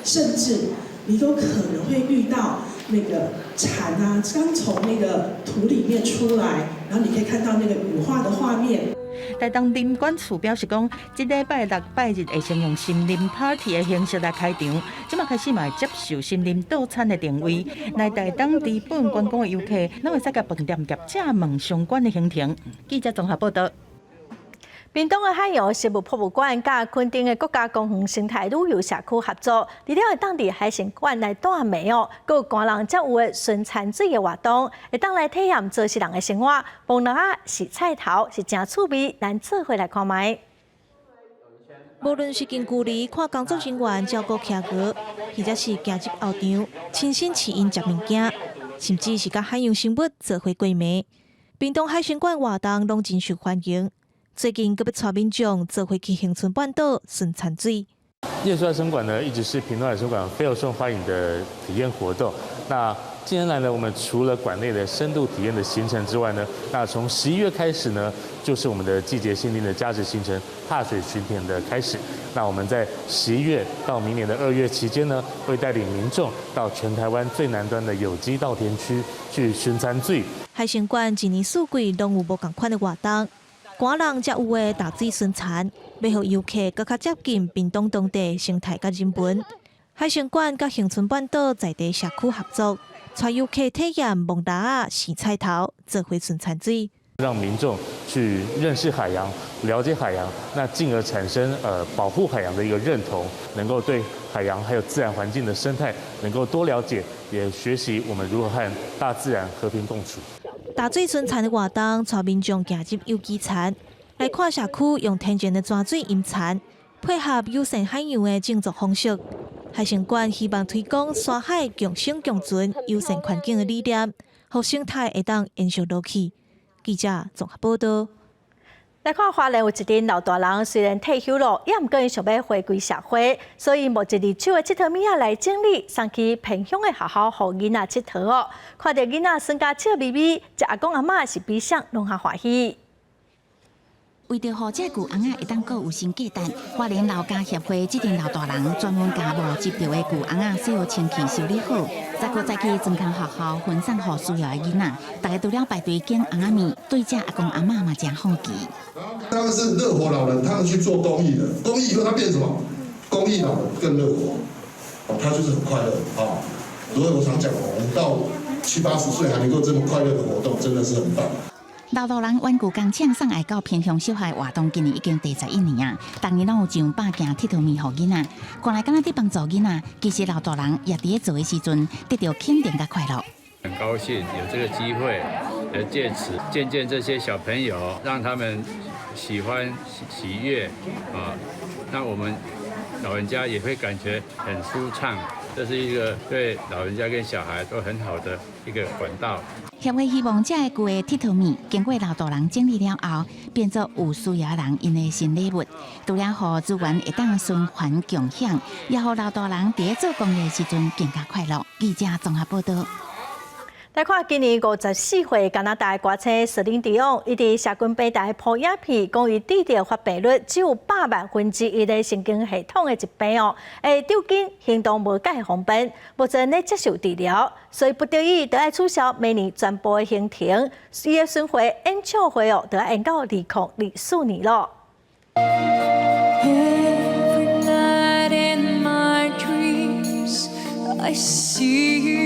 甚至你都可能會遇到那個蟬啊，剛從那個土裡面出來，然後你可以看到那個羽化的畫面。台東林管處表示講，這禮拜六拜日會先用森林 party 的形式來開場，這馬開始嘛會接受森林套餐的訂位。來台東知本觀光的遊客，攏會使共飯店業者問相關的行程。記者綜合報導。屏東的海洋生物博物館佮墾丁的國家公園生態旅遊社區合作，除了會當佇海生館來帶暝哦，閣有寒人才有的巡田水的活動，會當來體驗早時人的生活。摸蜊仔洗菜頭是誠趣味，咱做伙來看覓。無論是近距離看工作人員照顧企鵝，或者是行入後場親身試𪜶食物件，甚至是佮海洋生物做伙過暝。屏東海生館活動攏真受歡迎。最近閣欲帶民眾做伙去恆春半島巡田水。夜宿海生館呢，一直是屏東海生館非常受歡迎的體驗活動。那近年來呢，我們除了館內的深度體驗的行程之外呢，那從11月開始呢，就是我們的季節限定的加值行程踏水巡田的開始。那我們在11月到明年的2月期間呢，會帶領民眾到全台灣最南端的有機稻田區去巡田水。海生館一年四季攏有無仝款的活動。寒人才有的踏水巡田，欲予遊客閣較接近屏東當地生態佮人文。海生館佮恆春半島在地社區合作，帶遊客體驗摸蜊仔、洗菜頭，做伙巡田水。讓民眾去認識海洋、了解海洋，那進而產生保護海洋的一個認同，能夠對海洋還有自然環境的生態能夠多了解，也學習我們如何和大自然和平共處。踏水巡田的活動，帶民眾行入有機田，來看社區用天然的泉水淹田，配合友善海洋的種作方式。海生館希望推廣山海共生共存、友善環境的理念，予生態會當延續落去。記者綜合報導。來看花蓮有一陣老大人，雖然退休了，猶毋過𪜶想欲回歸社會，所以募一二手的𨑨迌物仔來整理，送去偏鄉的學校，予囡仔𨑨迌哦。看著囡仔耍甲笑眯眯，這阿公阿嬤是比誰攏較歡喜。為著予這舊尪仔會當閣有新價值，花蓮老家協會這陣老大人專門共無執著的舊尪仔洗予清氣修理好，再閣載去專科學校分送予需要的囡仔。大家除了排隊揀尪仔麵，對這阿公阿嬤嘛誠好奇。他們是熱火老人，他們去做公益的，公益以後他變什麼？公益老人更熱火，哦，他就是很快樂啊。所以我常講，我們到七八十歲還能夠這麼快樂的活動，真的是很棒。老大人玩具工廠送愛到偏鄉小學活動，今年已經第11年啊！逐年攏有上百件𨑨迌物予囡仔，看來敢若佇幫助囡仔，其實老大人也佇咧做的時陣得著肯定佮快樂。很高興有這個機會，來借此見見這些小朋友，讓他們喜歡喜悅啊！那我們老人家也會感覺很舒暢，這是一個對老人家跟小孩都很好的一個管道。協會希望這个舊的𨑨迌物經過老大人整理了後，變做有需要人𪜶的新禮物，除了予資源會當循環共享，也予老大人佇咧做公益的時陣更加快樂。記者綜合報道。來看今年54歲加拿大歌星席琳迪翁，伊佇社群平台 PO 影片，講伊得著發病率只有百萬分之一的神經系統的疾病哦，會抽筋行動無蓋方便，目前咧接受治療，所以不得已著愛取消明年全部的行程，伊的巡迴演唱會哦，著愛延到2024年咯。 Every night in my dreams, I see you.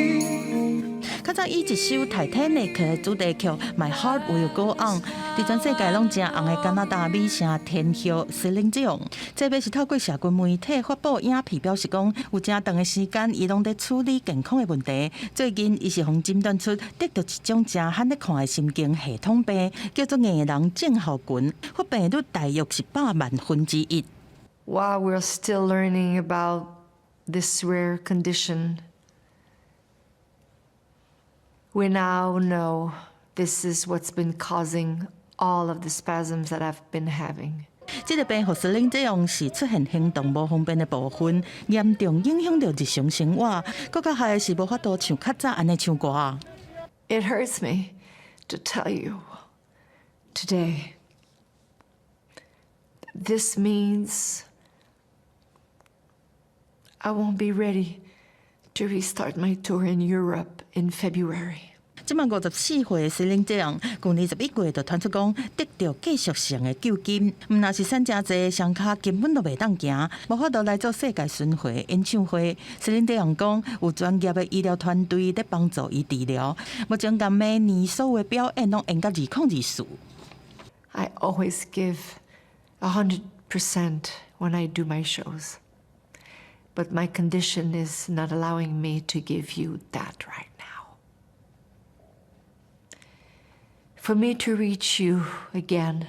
較早以一首《泰坦尼克》的主題曲《My Heart Will Go On》，佇全世界攏誠紅的加拿大美聲天后席琳迪翁，這擺是透過社群媒體發布影片，表示講有誠長的時間，伊攏佇處理健康的問題。最近，伊是予診斷出得著一種誠罕咧看的神經系統病，叫做硬人症候群，發病率大約是百萬分之一。 While we're still learning about this rare condition, we now know this is what's been causing all of the spasms that I've been having. 這个病予席琳迪翁是出現行動無方便的部分，嚴重影響著日常生活。閣較害的是無法度像較早按呢唱歌。 It hurts me to tell you today. This means I won't be ready to restart my tour in Europe in February. 這擺54歲的席琳迪翁，舊年11月就傳出講得著繼續性的抽筋，毋但是瘦誠濟，雙跤根本都袂當行，無法度來做世界巡迴演唱會。席琳迪翁講，有專業的醫療團隊佇幫助伊治療，目前共明年所有的表演攏延到2024。 I always give 100% when I do my shows, but my condition is not allowing me to give you that right now. For me to reach you again,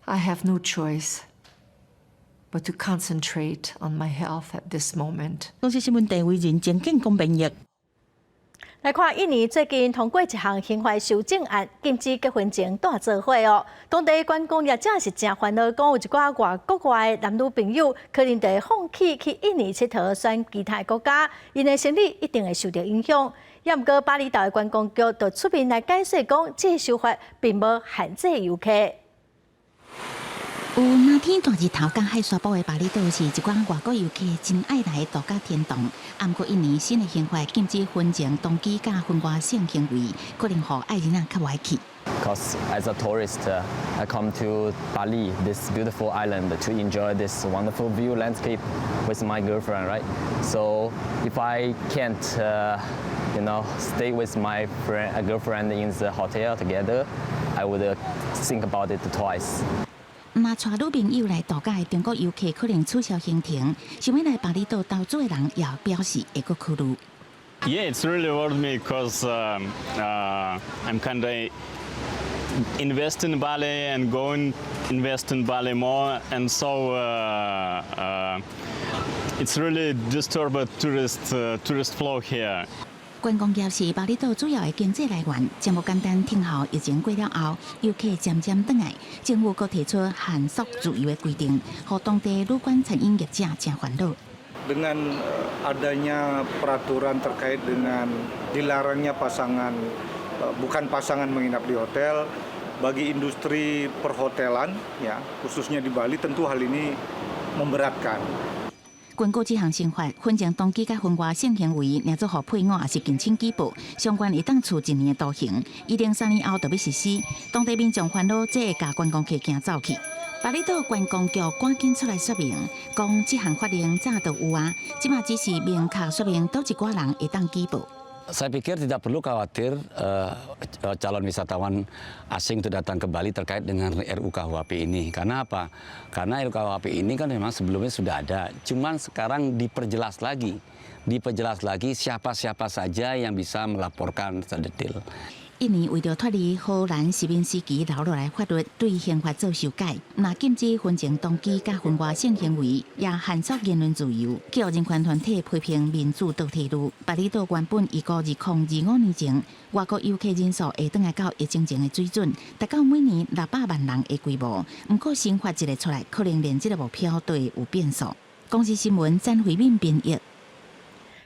I have no choice but to concentrate on my health at this moment. 公視新聞鄭偉仁、鄭建公編譯。來看印尼最近通過一項刑法修正案，禁止結婚前蹛做伙哦。當地觀光業者是誠煩惱，講有一寡外國外的男女朋友可能會放棄去印尼𨑨迌，選其他國家，𪜶的生意一定會受著影響。也毋過巴厘島的觀光局就出面來解釋講，這个修法並無限制遊客。有藍天大日頭佮海沙埔的巴厘島是一寡外國遊客真愛來的度假天堂。毋過印尼新的刑法禁止婚前同居佮婚外性行為，可能予愛人仔較無愛去。 Because as a tourist, I come to Bali, this beautiful island, to enjoy this wonderful view landscape with my girlfriend, right? So if I can't stay with my friend, a girlfriend in the hotel together, I would think about it twice. 毋但帶女朋友來度假的中國遊客可能取消行程，想欲來巴厘島投資的人也表示會閣考慮。 Yeah, it's really worried me because I'm kind of invest in Bali and going invest in Bali more, and so it's really disturbed tourist flow here. 觀光業是巴厘島主要的經濟來源，誠無簡單。聽候疫情過了後，遊客漸漸轉來，政府閣提出限縮自由的規定，予當地旅館餐飲業者誠煩惱。 Dengan adanya peraturan terkait dengan dilarangnya pasangan bukan pasangan menginap di hotel, Bagi industri perhotelan ya, khususnya di Bali tentu hal ini memberatkan. 根據這項新法，婚前同居佮婚外性行為，若做予配偶抑是近親舉報，上懸會當處一年的徒刑。一定3年後就欲實施。當地民眾煩惱，這會共觀光客驚走去。巴厘島觀光局趕緊出來說明，講這項法令早就有啊，這馬只是明確說明佗一寡人會當舉報。 Saya pikir tidak perlu khawatir calon wisatawan asing itu datang ke Bali terkait dengan RUU KUHP ini. Karena apa? Karena RUU KUHP ini kan memang sebelumnya sudah ada. Cuman sekarang diperjelas lagi. Diperjelas lagi siapa-siapa saja yang bisa melaporkan secara detail. 印尼為著脫離荷蘭殖民時期留落來法律，對刑法做修改，若禁止婚前同居佮婚外性行為，也限縮言論自由。叫人權團體批評民主倒退嚕。巴厘島原本預估2025年前，外國遊客人數會轉來到疫情前的水準，達到每年600萬人的規模。毋過新法一个出來，可能連這个目標都會有變數。公視新聞詹慧敏編譯。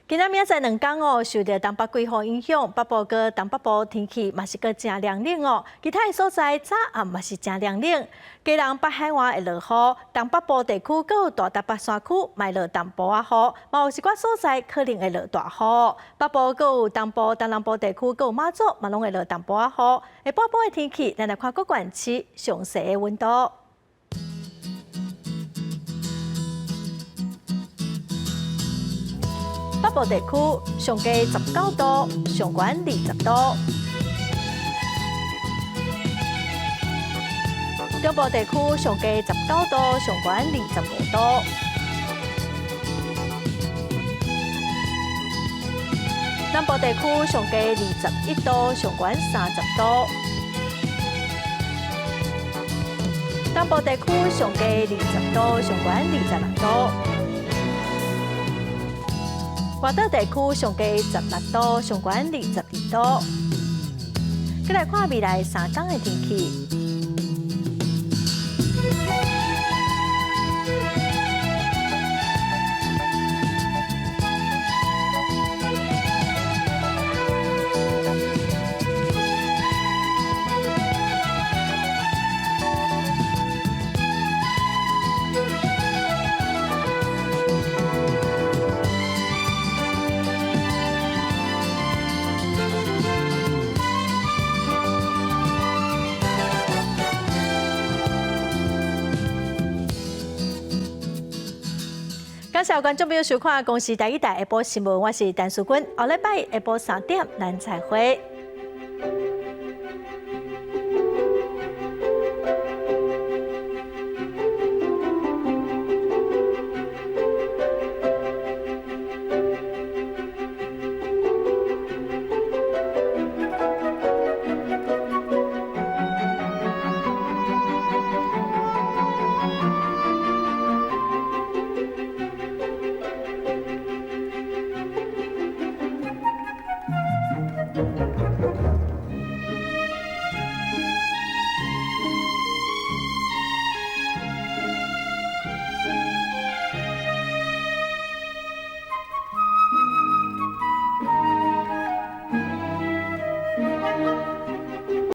今仔明仔載兩工哦，受著東北季風影響，北部佮東北部天氣嘛是閣誠涼冷哦。其他的所在早暗嘛是誠涼冷。基隆北海岸會落雨，東北部地區閣有大台北山區嘛會落淡薄仔雨，嘛有一寡所在可能會落大雨。北部閣有東部、東南部地區閣有馬祖嘛攏會落淡薄仔雨。下晡晡的天氣，咱來看各縣市詳細的溫度。北部地區上低19度，上懸20度；中部地區上低19度，上懸25度；南部地區上低21度，上懸30度；東部地區上低20度，上懸26度。外島地區上低16度，上懸22度。閣來看未來3工的天氣。感謝觀眾朋友收看《公視台語台》下晡新聞，我是陳淑君。後禮拜下晡3點，咱再會。